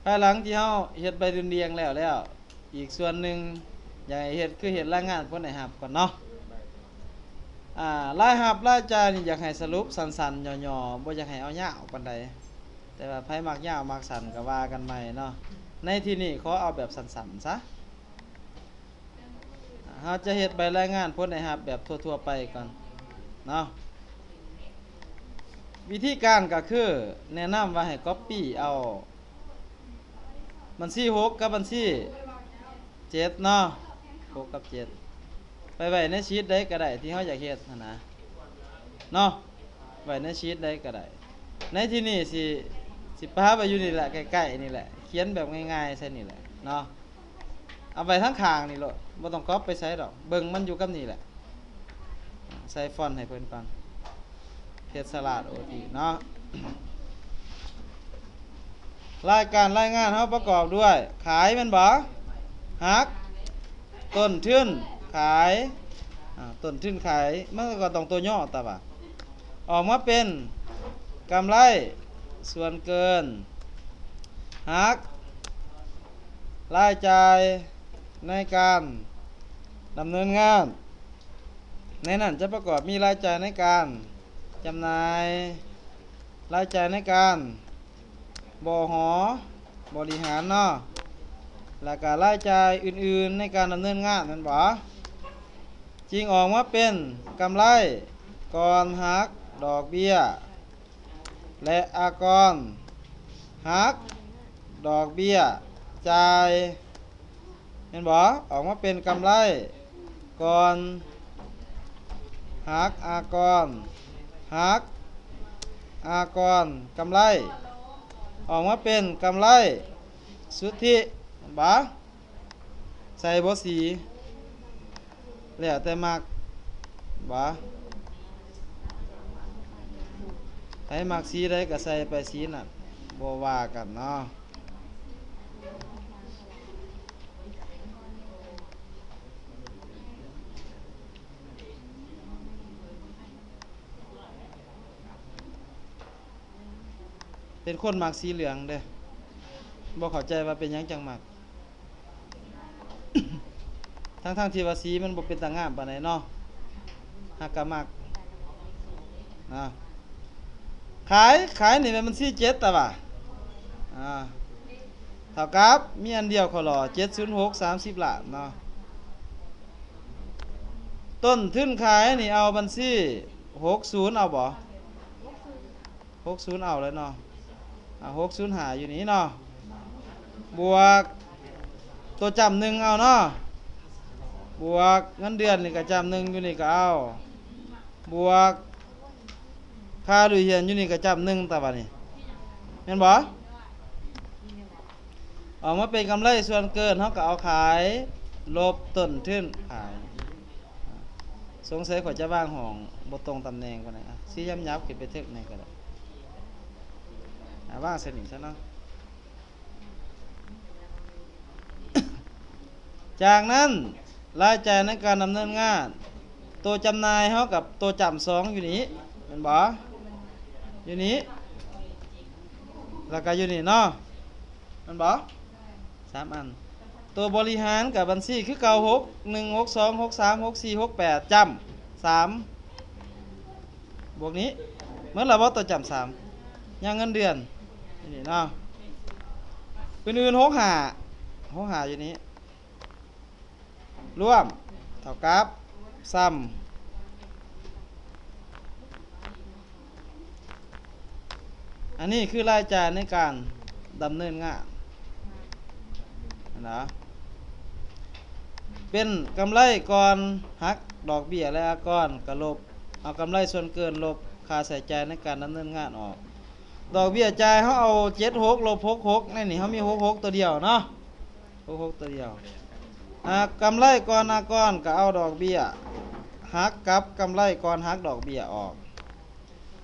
ພາຍຫຼັງທີ່ເຮົາເຮັດໃບດຸ່ນດ່ຽງແລ້ວແລ້ວ ອີກສ່ວນໜຶ່ງຢາກໃຫ້ເຮັດ ຄືເຮັດລາຍງານຜົນໄດ້ຮັບກ່ອນເນາະ. ອາ ລາຍຮັບລາຍຈ່າຍນີ້ຢາກໃຫ້ສະຫຼຸບສັ້ນໆ ຫຍໍ້ໆ ບໍ່ຢາກໃຫ້ເອົາຍາວປານໃດ, ແຕ່ວ່າໃຜມັກຍາວມັກສັ້ນກໍວ່າກັນໃໝ່ເນາະ. ໃນທີ່ນີ້ຂໍເອົາແບບສັ້ນໆ ຊະ. ເຮົາຈະເຮັດໃບລາຍງານຜົນໄດ້ຮັບແບບທົ່ວໆ ໄປກ່ອນເນາະ. ວິທີການກໍຄື ແນະນຳວ່າໃຫ້ກັອບປີ້ເອົາບັນຊີຫົກກັບບັນຊີເຈັດເນາະ, ຫົກກັບເຈັດ ໄປໄວ້ໃນຊີດໃດກໍໄດ້ທີ່ເຮົາຢາກເຮັດຫັ້ນນະເນາະ, ໄວ້ໃນຊີດໃດກໍໄດ້. ໃນທີ່ນີ້ຊິ ຊິປະໄວ້ຢູ່ນີ້ແຫຼະ ໃກ້ໆ ນີ້ແຫຼະ, ຂຽນແບບງ່າຍໆ ໃສ່ນີ້ແຫຼະເນາະ. ເອົາໄວ້ທາງຂ້າງນີ້ໂລດ, ບໍ່ຕ້ອງກັອບໄປໃສດອກ, ເບິ່ງມັນຢູ່ກັບນີ້ແຫຼະ. ໃສ່ຟອນໃຫ້ເພິ່ນກ່ອນ, ເຮັດສະຫຼາດໂອທີເນາະ. ລາຍການລາຍງານເຮົາປະກອບດ້ວຍ ຂາຍແມ່ນບໍ່? ຫັກຕົ້ນທຶນຂາຍ, ອາ ຕົ້ນທຶນຂາຍ ມັນກໍຕ້ອງຕົວຫຍໍ້ຕະຫວາ. ອອກມາເປັນກຳໄລສ່ວນເກີນ ຫັກລາຍຈ່າຍໃນການດຳເນີນງານ. ໃນນັ້ນຈະປະກອບມີລາຍຈ່າຍໃນການຈຳໜ່າຍ, ລາຍຈ່າຍໃນການ ບຫ ບໍລິຫານເນາະ, ແລ້ວກະລາຍຈ່າຍອື່ນໆໃນການດຳເນີນງານແມ່ນບໍ່? ຈຶ່ງອອກມາເປັນກຳໄລກ່ອນຫັກດອກເບ້ຍ ແລະ ອາກອນຫັກດອກເບ້ຍຈ່າຍ ແມ່ນບໍ່? ອອກມາເປັນກຳໄລກ່ອນຫັກອາກອນ ຫັກອາກອນກຳໄລ ອອກມາເປັນກຳໄລສຸດທິ ແມ່ນບໍ່? ໃສ່ບໍ່ສີ? ແລ້ວແຕ່ມັກບໍ່? ໃຜມັກສີໃດກໍໃສ່ໄປສີນັ້ນ ບໍ່ວ່າກັນເນາະ. ເປັນຄົນມັກສີເຫຼືອງເດ້, ບໍ່ເຂົ້າໃຈວ່າເປັນຫຍັງຈັ່ງມັກ. ທັງໆ ທີ່ວ່າສີມັນບໍ່ເປັນຕາງາມປານໃດເນາະ, ຫາກກະມັກນະ. ຂາຍ ຂາຍນີ້ແມ່ນບັນຊີເຈັດຕະຫວາ ອາ ເທົ່າກັບມີອັນດຽວເຂົາຫຼໍ່ ເຈັດສູນຫົກ ສາມສິບລ້ານເນາະ. ຕົ້ນທຶນຂາຍນີ້ເອົາບັນຊີຫົກສູນເອົາບໍ່? ຫົກສູນເອົາແລ້ວເນາະ, ອາ ຫົກສູນຫ້າຢູ່ນີ້ເນາະ, ບວກຕົວຈ້ຳໜຶ່ງເອົາເນາະ, ບວກເງິນເດືອນນີ້ກໍຈ້ຳໜຶ່ງ ຢູ່ນີ້ກໍເອົາ, ບວກຄ່າລຸຍຮຽນຢູ່ນີ້ກໍຈ້ຳໜຶ່ງ ຕາບາດນີ້ ແມ່ນບໍ່? ອອກມາເປັນກຳໄລສ່ວນເກີນ ເຮົາກໍເອົາຂາຍ ລົບຕົ້ນທຶນຂາຍ. ສົງໄສຂ້ອຍຈະວາງຫ້ອງບໍ່ຕົງຕຳແໜ່ງປານໃດ, ອາ ສີຫຍັບໆ ຂຶ້ນໄປເທິງແດ່ກໍໄດ້, ອາ ວາງໃສ່ນີ້ຊະເນາະ. ຈາກນັ້ນ ລາຍຈ່າຍໃນການດຳເນີນງານ ໂຕຈຳໜ່າຍເຮົາກັບໂຕຈ້ຳສອງຢູ່ນີ້ ແມ່ນບໍ່? ຢູ່ນີ້ ແລ້ວກໍຢູ່ນີ້ເນາະ ແມ່ນບໍ່? ສາມອັນ. ໂຕບໍລິຫານກັບບັນຊີຄືເກົ່າ ຫົກໜຶ່ງ ຫົກສອງ ຫົກສາມ ຫົກສີ່ ຫົກແປດ ຈ້ຳສາມ ບວກນີ້ ໝົດແລ້ວບໍ່? ໂຕຈ້ຳສາມ ຍັງເງິນເດືອນຢູ່ນີ້ເນາະ, ອື່ນໆ ຫົກຫ້າ ຫົກຫ້າຢູ່ນີ້ ລວມເທົ່າກັບ ຊຳ ອັນນີ້ຄືລາຍຈ່າຍໃນການດຳເນີນງານນະ, ເປັນກຳໄລກ່ອນຫັກດອກເບ້ຍ ແລະ ອາກອນ ກະລົບເອົາກຳໄລສ່ວນເກີນ ລົບຄ່າໃຊ້ຈ່າຍໃນການດຳເນີນງານອອກ. ດອກເບ້ຍຈ່າຍເຮົາເອົາເຈັດຫົກ ລົບຫົກຫົກ ໃນນີ້ເຮົາມີຫົກຫົກຕົວດຽວເນາະ, ຫົກຫົກຕົວດຽວ. ອາ ກຳໄລກ່ອນອາກອນກໍເອົາດອກເບ້ຍຫັກກັບກຳໄລກ່ອນຫັກດອກເບ້ຍອອກ.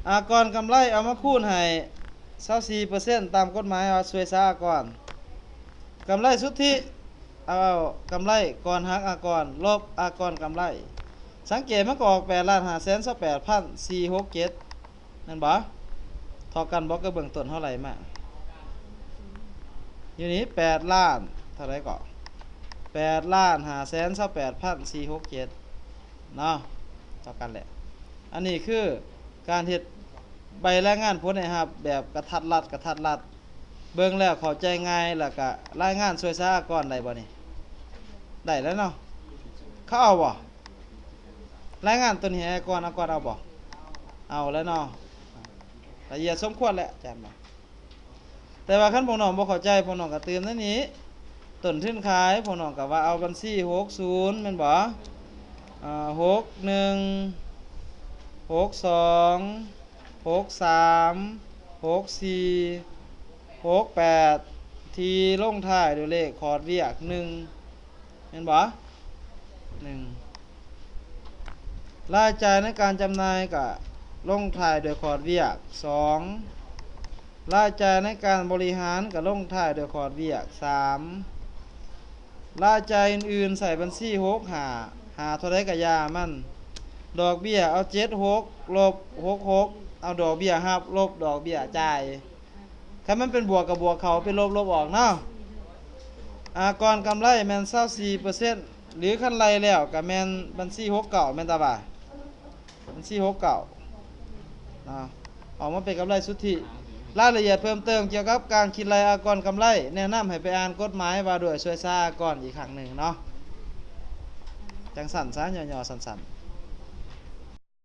ອາກອນກຳໄລເອົາມາຄູນໃຫ້ຊາວສີ່ເປີເຊັນ ຕາມກົດໝາຍວ່າຊ່ວຍສາອາກອນ. ກຳໄລສຸດທິ ເອົາກຳໄລກ່ອນຫັກອາກອນ ລົບອາກອນກຳໄລ. ສັງເກດມັນກໍອອກ ແປດລ້ານຫ້າແສນຊາວແປດພັນສີ່ຮ້ອຍຫົກສິບເຈັດ ແມ່ນບໍ່? ເທົ່າກັນບໍ່ກັບເບື້ອງຕົ້ນເຮົາໄລ່ມາ? ຢູ່ນີ້ແປດລ້ານເທົ່າໃດເກາະ ແປດລ້ານຫ້າແສນຊາວແປດພັນສີ່ຮ້ອຍຫົກສິບເຈັດເນາະ ເທົ່າກັນແຫຼະ. ອັນນີ້ຄືການເຮັດໃບລາຍງານຜົນໃຫ້ຮັບແບບກະທັດລັດ ກະທັດລັດ ເບິ່ງແລ້ວເຂົ້າໃຈງ່າຍ ແລ້ວກະລາຍງານຊ່ວຍສາອາກອນໄດ້ບໍ່ນີ້? ໄດ້ແລ້ວເນາະ ເຂົາເອົາບໍ່? ລາຍງານໂຕນີ້ໃຫ້ອາກອນ ອາກອນເອົາບໍ່? ເອົາແລ້ວເນາະ ລະອຽດສົມຄວນແຫຼະ ແມ່ນບໍ່? ແຕ່ວ່າຄັນພວກນ້ອງບໍ່ເຂົ້າໃຈ ພວກນ້ອງກໍຕື່ມໃນນີ້ ຕົ້ນທຶນຂາຍ ພວກນ້ອງກໍວ່າເອົາບັນຊີຫົກສູນແມ່ນບໍ່? ອາ ຫົກໜຶ່ງ ຫົກສອງ ຫົກສາມ ຫົກສີ່ ຫົກແປດ ທີ່ລົງທ້າຍດ້ວຍເລກຂອດວຽກໜຶ່ງ ແມ່ນບໍ່? ໜຶ່ງ ລາຍຈ່າຍໃນການຈຳໜ່າຍກະລົງທ້າຍດ້ວຍຂອດວຽກ ສອງ ລາຍຈ່າຍໃນການບໍລິຫານກະລົງທ້າຍດ້ວຍຂອດວຽກ ສາມ ລາຍຈ່າຍອື່ນໆໃສ່ບັນຊີ ຫົກຫ້າ ຫາເທົ່າໃດກະຢ່າມັນ ດອກເບ້ຍເອົາ ເຈັດຫົກ ລົບ ຫົກຫົກ ເອົາດອກເບ້ຍຮັບ ລົບດອກເບ້ຍຈ່າຍ ຄັນມັນເປັນບວກກະບວກເຂົ້າ ເປັນລົບລົບອອກເນາະ. ອາກອນກຳໄລແມ່ນ ຊາວສີ່ເປີເຊັນ ຫຼືຄັນໄລ່ແລ້ວກະແມ່ນບັນຊີ ຫົກເກົ້າ ແມ່ນຕາວ່າ ບັນຊີ ຫົກເກົ້າ ເນາະ ອອກມາເປັນກຳໄລສຸດທິ. ລາຍລະອຽດເພີ່ມເຕີມກ່ຽວກັບການຄິດໄລ່ອາກອນກຳໄລ ແນະນຳໃຫ້ໄປອ່ານກົດໝາຍວ່າດ້ວຍຊ່ວຍສາອາກອນອີກຄັ້ງໜຶ່ງເນາະ ຈັ່ງສັ້ນຊະ ຫຍໍ້ໆ ສັ້ນໆ.